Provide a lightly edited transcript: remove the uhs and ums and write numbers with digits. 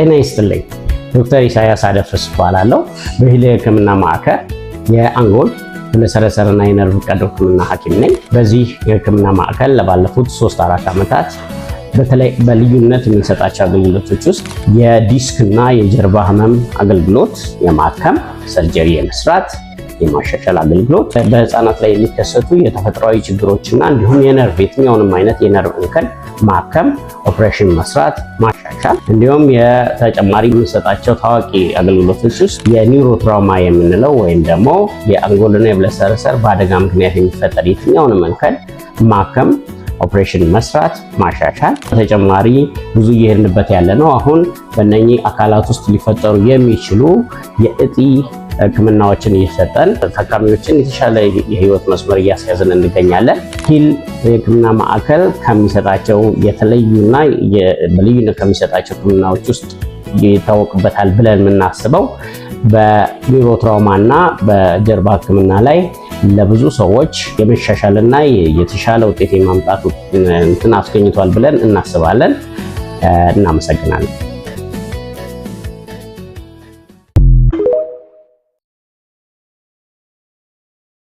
ጤና ይስጥልኝ። ዶክተር ኢሳያስ አደፍርስ እባላለሁ። በሂል የህክምና ማዕከል የአንጎል ህብለሰረሰርና የነርቭ ቀዶ ህክምና ሐኪም ነኝ። በዚህ የህክምና ማዕከል ለባለፉት 3 4 ዓመታት በተለይ በልዩነት የምንሰጣቸው አገልግሎቶች ውስጥ የዲስክ እና የጀርባ ህመም አገልግሎት የማከም፣ surgery የመስራት፣ የማሻሻል አገልግሎት፣ በህፃናት ላይ የሚከሰቱ የተፈጥሯዊ ችግሮችና እንዲሁም የነርቭ የትኛውንም አይነት የነርቭ እንከን ማከም፣ ኦፕሬሽን መስራት፣ ማሻሻል፣ እንዲሁም የተጨማሪ የምንሰጣቸው ታዋቂ አገልግሎቶች ውስጥ የ neurotrauma የምንለው ወይም ደግሞ የአንጎልና የህብለሰረሰር በአደጋ ምክንያት የሚፈጠር የትኛውንም እንከን ማከም፣ ኦፕሬሽን መስራት፣ ማሻሻል። በተጨማሪ ብዙ እየሄድንበት ያለ ነው። አሁን በእነኚህ አካላት ውስጥ ሊፈጠሩ የሚችሉ የእጢ ህክምናዎችን እየሰጠን ታካሚዎችን የተሻለ የህይወት መስመር እያስያዝን እንገኛለን። ሂል የህክምና ማዕከል ከሚሰጣቸው የተለዩና በልዩነት ከሚሰጣቸው ህክምናዎች ውስጥ ይታወቅበታል ብለን የምናስበው በ neurotrauma እና በጀርባ ህክምና ላይ ለብዙ ሰዎች የመሻሻልና የተሻለ ውጤት የማምጣት እንትን አስገኝቷል ብለን እናስባለን። እናመሰግናለን።